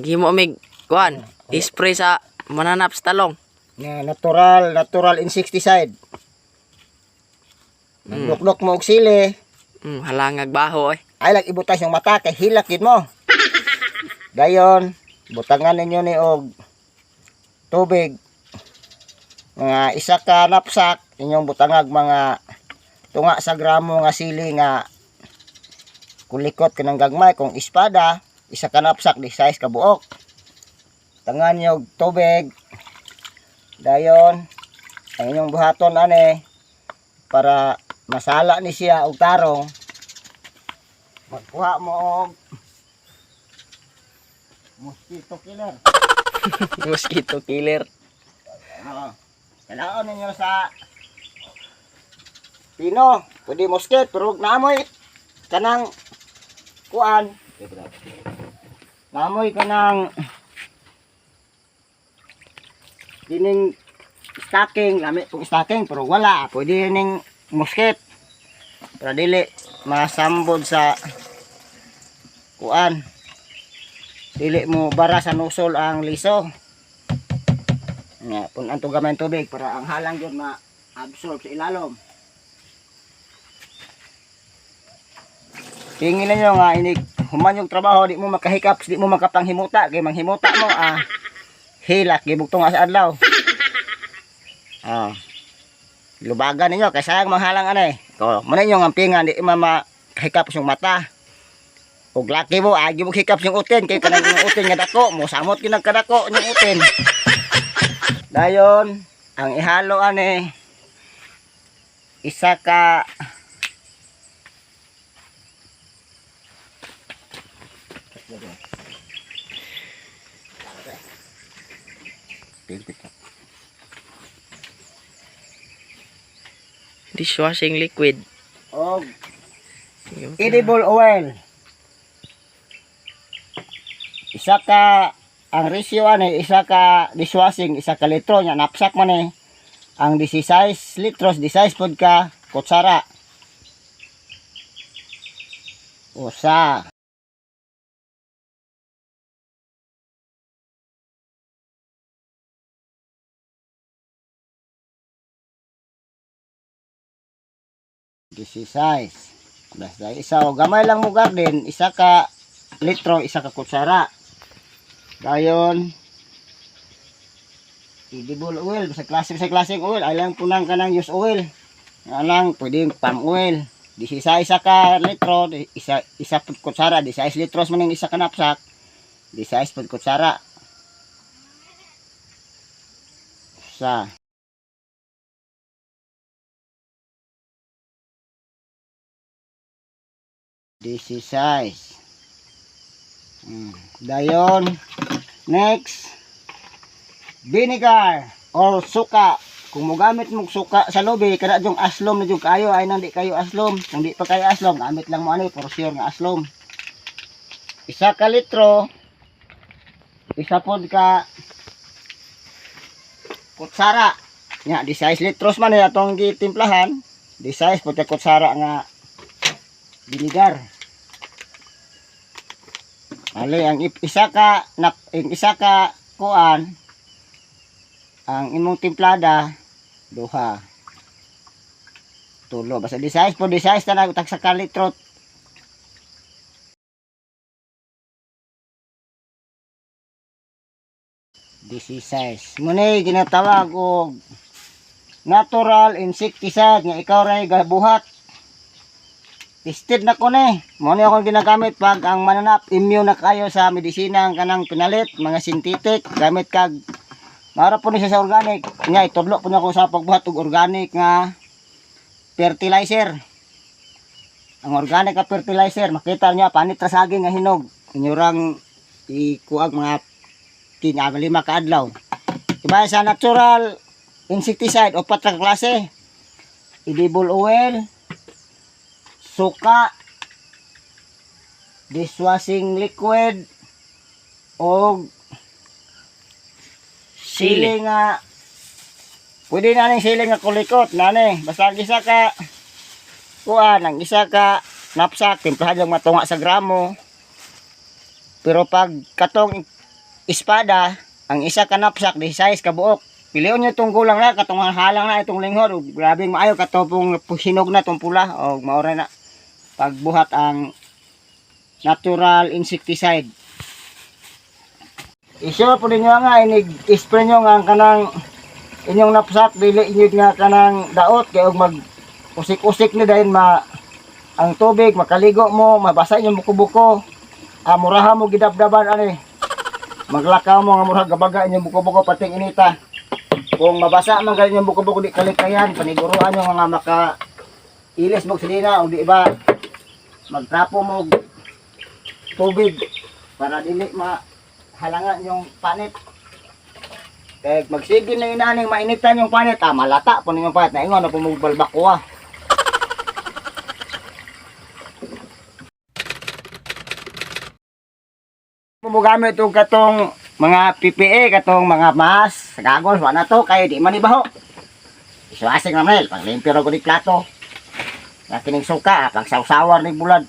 Gimo mig kuan, spray sa mananap sa talong. Nga natural, natural insecticide. Nagdukdok mo og sili. Halangag baho eh. Ay lang ibutas yung mata kay hilak yun mo. Dayon, butangan ninyo ni og tubig. Mga isa ka napsak, inyong butangag mga tunga sa gramo nga sili nga kulikot kanang gagmay kung espada, isa ka napsak di size ka buok. Tangan niyo og tubig. Dayon, ang inyong buhaton ane para masala ni siya og tarong, magkuha mo og mosquito killer. Mosquito killer. Oo. Kailangan ninyo sa pino, pwede mosquito, pero huwag naamoy kanang kuan. Naamoy kanang kining stocking, lami pong stocking, pero wala. Pwede ning mosquito. Pero dili masambod sa kuan. Dili mo bara sa nusol ang liso. Nga, punan to gamay ang tubig para ang halang yun ma-absorb sa ilalom. Tingin ninyo nga inig human yung trabaho di mo makahikap, di mo makapanghimuta kay manghimuta mo hilak gibugtong nga sa adlaw. Ah. Lubagan ninyo kay sayang manghalang anay. Ko, mo ninyo ang pingan di ma makahikap yung mata. Ug laki mo, agi mo hikap yung utin kay kanang yung utin nga dako, mo samot gyud ang kadako yung utin. Dayon, ang ihalo ani isa ka Dishwashing liquid. og edible oil. Isa ka ang ratio ani isa ka dishwashing isa ka litro nya napsak man eh. Ang 16 litros, 16 pod ka kutsara. Usa. 16. Basta isa o gamay lang mo garden, isa ka litro, isa ka kutsara. Dayon edible oil, sa klase sa klaseng oil, ay lang punang kanang use oil. Alang pwedeng palm oil. 16 isa ka litro, isa isa pud kutsara, 16 litros man ang isa ka napsak. 16 pud kutsara. Sa 16. Dayon, next, vinegar or suka. Kung mogamit mo suka sa lubi, kada yung aslom na yung kayo, ay nang di kayo aslom. Kung di pa kayo aslom, gamit lang mo ano, for sure nga aslom. Isa ka litro, isa pod ka kutsara. Nya, 16 litros man eh, atong gitimplahan. 16 pod ka kutsara nga vinegar. Ali ang isa ka nap, ang isa ka kuan ang imong timplada duha tulo basta 16 po 16 tanan tag sa ka litro. 16 muna ginatawag og natural insecticide nga ikaw ray gabuhat. Tested na ko ni. Mo ni akong ginagamit pag ang mananap immune na kayo sa medisina ang kanang pinalit, mga synthetic, gamit kag mara po ni siya sa organic. Nya itudlo po niya ko sa pagbuhat og organic nga fertilizer. Ang organic nga fertilizer, makita niya panit ra saging nga hinog. Inyurang ikuag mga 5 ka adlaw. Iba sa natural insecticide, upat ra ka klase. Edible oil, suka, dishwashing liquid, og Sili. sili nga pwede na ning sili nga kulikot nani basta ang isa ka kuan ang isa ka napsak timplahan yung matunga sa gramo. Pero pag katong espada, ang isa ka knapsack 16 ka buok. Pilion nyo itong gulang na, katong halang na itong linghod. Ug grabing maayo katong hinog na itong pula. O maura na pagbuhat ang natural insecticide. Isure po ninyo nga inig spray nyo nga ang kanang inyong knapsack dili inyo nga kanang daot kay og mag usik-usik ni dahil ma ang tubig makaligo mo mabasa inyong buko-buko, ah, muraha mo gidabdaban ani maglakaw mo nga murag gabaga inyong buko-buko pating inita. Kung mabasa man gali inyong buko-buko, di kalikayan paniguruan nyo nga maka ilis mo silina o di ba magtrapo mo og tubig para dili mahalangan yung panit. Kaya magsige na inaning mainitan yung panit, ah, malata po ninyong panit. Naingon na po magbalbakwa. Mugamit og katong mga PPE, katong mga mask, goggles, wala to, kay di man ibaho. Iswasing naman, pag limpyo ko di plato. Na kining suka, ah, pag sawsawar ni bulad.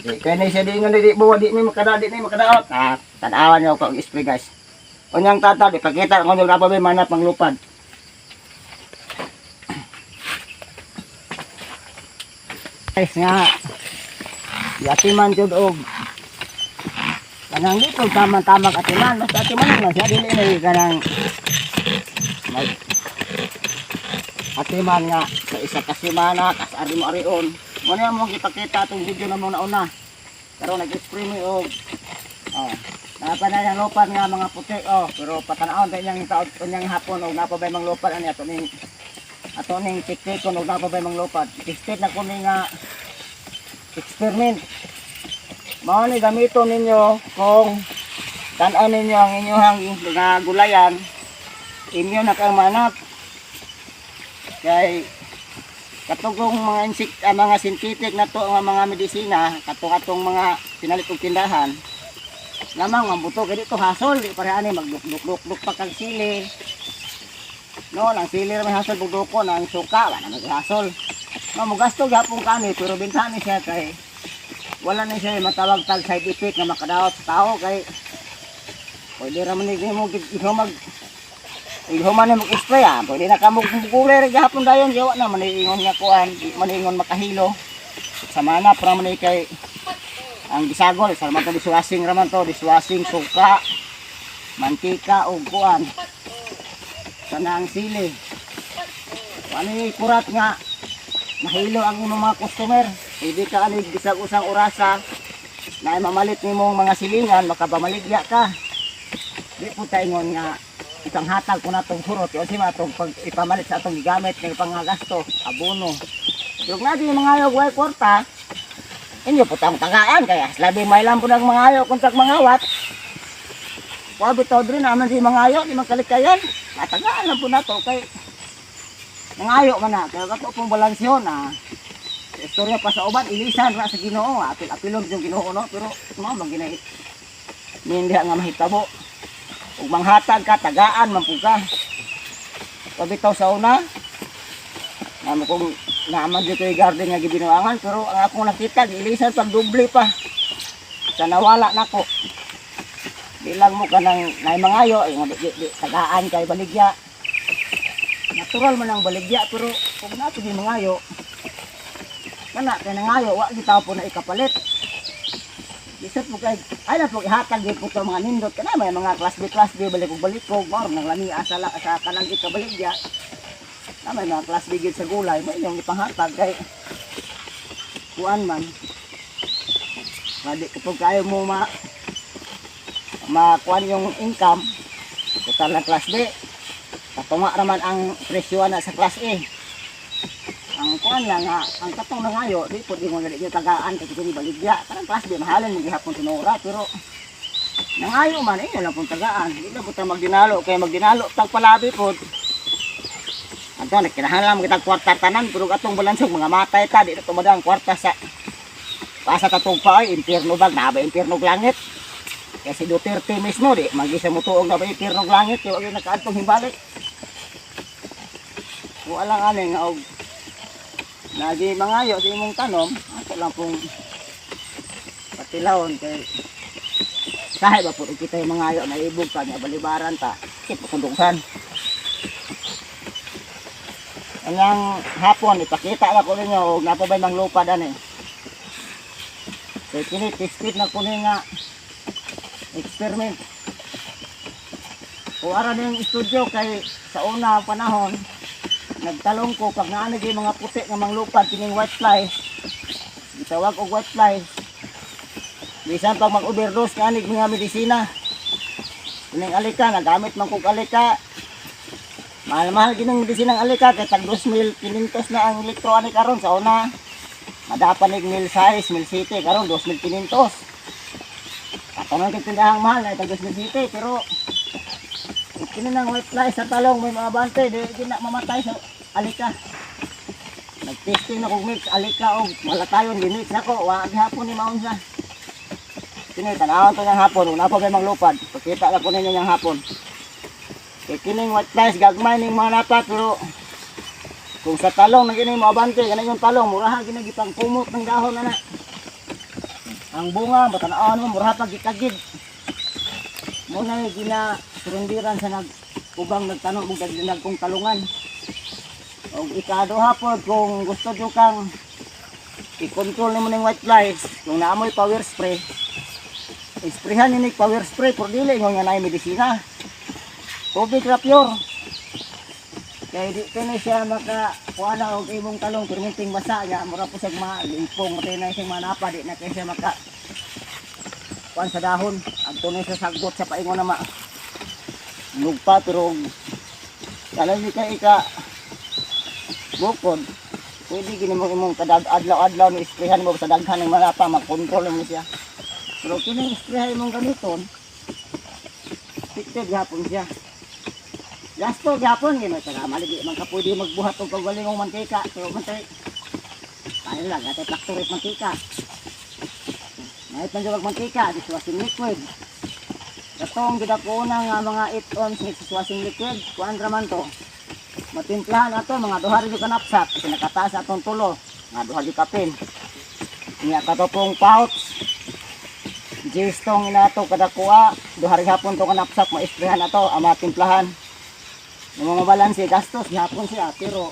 Di kay ni siya di nga di buwa di mi makada di ni makadaot. Ah, tan-awan niyo ko ang spray, guys. Unyang tata, di pakita ko nyo ba manap manglupad. Guys nga, yatiman jud og kanang di po tamang-tamang atiman, basta atiman lang siya, dili na kanang mag atiman nga sa isa ka semana, kas ari mo arion. Muna yung mong ipakita atong video na mong nauna. Pero nag-spray mo og oh, napa na yung lupan nga mga puti, oh, pero patanawon tayo niyang taod unyang hapon og napa bay mang lupan ani ato ning tiktikon og napa bay mang lupan. Tested na ko ni nga experiment. Mao ni gamiton ninyo kung tan-aw ninyo ang inyong mga gulayan, inyo na kang manap. Kay katugong mga insect, ah, mga synthetic na to nga mga medisina, katong atong mga pinalit og tindahan, lamang ang buto kay dito hasol, di pareha ani magduk-duk-duk pa kag sili. No, ang sili ra may hasol pugduko na ang suka, wala may hasol. No, mogasto gyapon kani pero bentahan ni siya kay wala na siya matawag tag side effect nga makadaot sa tao kay pwede ra man ni mo mag ihuman ni mag-spray, ah, pwede na ka mo kulay ra gihapon dayon kay wa na man ingon nga kuan, di man ingon makahilo sama na para man ni kay ang gisagol sa man to, dishwashing ra man to, dishwashing, suka, mantika ug kuan kanang sili. Ani kurat nga mahilo ang imong mga customer. Hindi ka ani bisag usang orasa na mamalit nimong mga silingan, makabamaligya ka. Di po ta ingon nga ipanghatag ko na tong hurot o si atong pag ipamalit sa atong gigamit ng pangagasto, abono. Pero kung natin yung mga ayaw way kwarta, inyo po tang tagaan kaya labi may lang po ng mga ayaw kung tag mga wat. Wa bitaw diri naman si mga ayaw di man kalikayan. Matagaan lang po nato kay nangayo man na kaya kato pong balansyon ah. Istorya pa sa uban, ilisan ra sa Ginoo, apil-apilon yung Ginoo, no, pero mao man ginay hindi nga mahitabo. Ug manghatag ka, tagaan man pud ka. Pabitaw sa una, namo kung naaman dito yung garden nga gibinuangan, pero ang akong nakita, gilisan pag doble pa. Sa nawala nako. Di lang mo ka ng nay mangayo, ay nga di, tagaan kay baligya. Natural man ang baligya, pero kung nato di mangayo, kana kay nangayo, wa gid po na ikapalit. Isip mo kay ay na po ihatag gyud ko to mga nindot kana may mga class B balik og balik ko mao nang lami asa la sa kanang ikabaligya. Na may mga class B gyud sa gulay mo inyong ipanghatag kay kuan man. Madi kapag kayo mo ma makuan yung income total na class B. Katunga raman ang presyo na sa class A. Ang kuan lang nga, ang katong nangayo, di po di mo dali tagaan kay kini baligya. Karang class B mahalin mo gihapon tinura pero nangayo man inyo lang pong tagaan. Di lang po ta magdinalo kay magdinalo tag palabi pod. Anto nagkinahanglan mo kitag kwarta tanan pero atong balansog mga matay ta di na tumadang kwarta sa asa tatong pa ay impierno bag na ba impierno langit. Kaya si Duterte mismo di magisa mo tuong na ba impierno langit kay wa gyud nakaadtong himbalik. Wa lang ani nga og nagi mangayo sa imong tanom, ako lang pong patilawon kay Sahay ba po kita yung mga ayo na ibog pa niya balibaran ta. Kit kunduksan. Anyang hapon ipakita na ko ninyo og napa bay manglupad ani. Kay kini tested na ko ni nga experiment. O ara ning studio kay sa una panahon nagtalong ko pag naa na gyud mga puti nga manglupad kining white fly. Gitawag og white fly. Bisan pag mag-overdose ka anig mga medisina. Kining alika nagamit man kog alika. Mahal-mahal gining medisina ang alika kay tag 2,500 na ang litro ani karon sa una. Madapan nig mil size, mil city karon 2,500. Kato kay tindahang mahal na tag 2,000 city, pero kini nang white fly sa talong may mga bante di na mamatay sa alika. Nagtesting na kog mix alika og malatayon, gimix nako, wa gihapon ni maunsa. Kini tanawon to niyang hapon, una pa may manglupad. Pakita na ko ninyo niyang hapon. Kay kining white flies gagmay ning mga napa, pero kung sa talong nang kini mo abante kanang yung talong muraha gini gipangkumot ng dahon ana. Ang bunga matanawon mo muraha pag gikagid. Mo na gina surundiran sa nag ubang nagtanong og nagkong talungan. Og ikaduha pod, kung gusto jud kang i-control nimo ning white flies, kung naamoy power spray, isprayhan ni power spray, pero dili ingon nga naay medisina. Tubig ra pure. Kay di kini siya maka kuha na og imong talong perminting basa niya, mura po siyang maipong matay na siyang manapa, di na kay siya maka kuan sa dahon. Adto na siya sagbot sa paingon na ma lugpa, pero alam ni kay ika bukod pwede gini mo imong kadag adlaw-adlaw ni isprayhan mo sa daghan ng manapa, makontrol mo siya. Pero kini isprayhan imong gamiton, effective gihapon siya. Gasto gihapon gino sa maligi man ka pwede magbuhat og kaugalingong mantika, pero mantay tayo lang ate factory mantika. Mahit man jud mantika, dishwashing liquid. Katong gidako na nga mga 8 ounce nga dishwashing liquid, kuan ra man to. Matimplahan ato mga duha ra jud ka knapsack kasi nakataas atong tulo, mga duha jud kapin. Nya kato pong pouch Gistong inato kadakuha, duha ra gihapon to ka knapsack maisprehan ato ang matimplahan. Yung mga balanse gastos gihapon siya, pero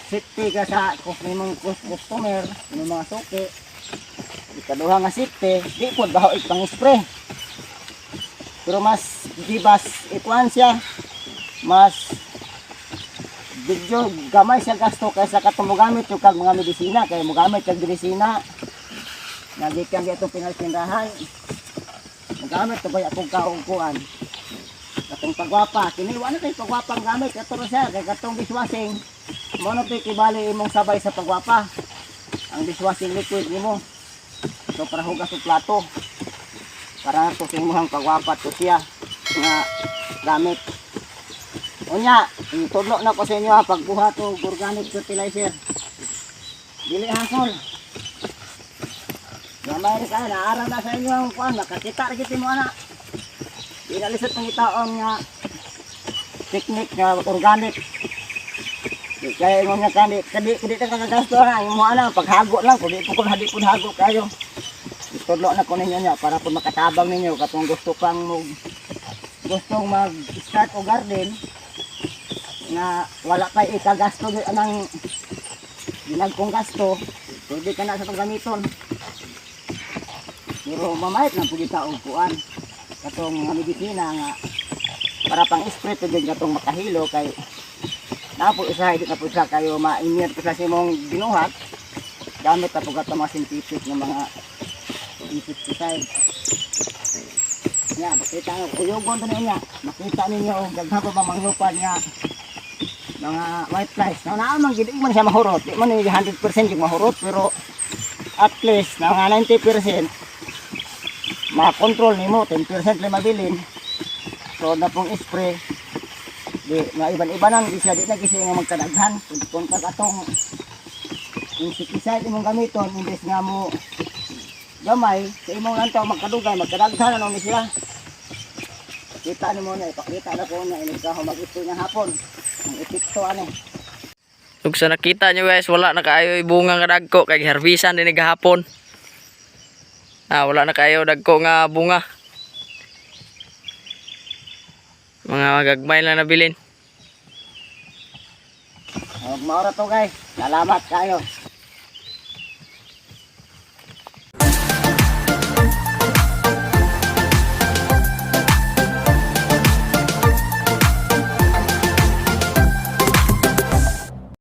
safety ka sa imong customer, imong mga suki. Ikaduha nga safety, di pod baho pang spray. Pero mas di bas ikuan siya, mas medyo gamay siya gasto kaysa katong mogamit yung kag mga medisina, kay mogamit kag medisina nagikan di atong pinaltindahan, mogamit to bay akong kaugkuan katong pagwapa. Kini wala kay pagwapang gamit kato ra siya, kay katong dishwashing mo na to'y kibali imong sabay sa pagwapa ang dishwashing liquid nimo. So para hugas og plato, para na to sa imong pagwapa to siya nga gamit. Unya itudlo na ko sa inyo ha, pagbuhat og organic fertilizer, dili hasol. Gamay ra kayo, naaral na sa inyo ang kuan, makakita ra gid mo ana. Di na lisod pangitaon nga technique nga organic. Di kaya ingon nga kani, kadi kadi ta kagasto na imo ana paghago lang, kung di po kun hadi pud hago kayo. Itudlo na ko ninyo niya para po makatabang ninyo katong gusto pang mo gustong mag-start og garden nga wala pa ikagasto anang ginagkong gasto, pwede ka na sa itong gamiton. Pero mamayat lang pud og kuan katong mga medisina nga para pang spray to jud katong makahilo, kay na po isa di na po siya kayo ma-immune po sa imong ginuhat gamit na po katong mga scientific nga mga insecticide. Nya, makita nga uyugon to niya. Makita ninyo og daghan pa manglupad nga mga white flies. Na naa man gid man siya mahurot. Di man ni 100% yung mahurot, pero at least na mga 90% ma-control nimo, 10% lang mabilin. So na pong spray di maiban-ibanan di siya, di na gisi nga magkadaghan. Kung pag atong insecticide imong gamiton imbes nga mo gamay sa imong lantaw magkadugay magkadaghan ano ni siya. Kita nimo na, ipakita na ko na inig ka mag-spray ng hapon ang epekto ani. Ug sa nakita nyo guys, wala na kaayo bunga nga dagko kay harbisan din gahapon. Ah, wala na kayo dagko nga bunga. Mga gagmay lang nabilin. Og maura to, guys. Salamat kayo.